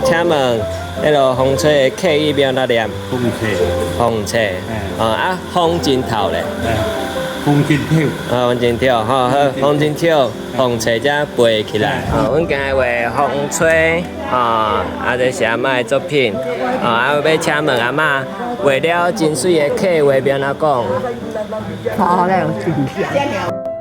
請問，彼个風吹的客語欲按怎念？風車。風車。哦啊，風箏頭咧？風箏跳。哦，風箏跳，吼好，風箏跳，風車才飛起來。哦，阮今日畫風吹，吼，啊，這是阿嬤的作品。哦，啊，欲請問阿嬤，畫了真媠的客話欲按怎講？好咧，真正。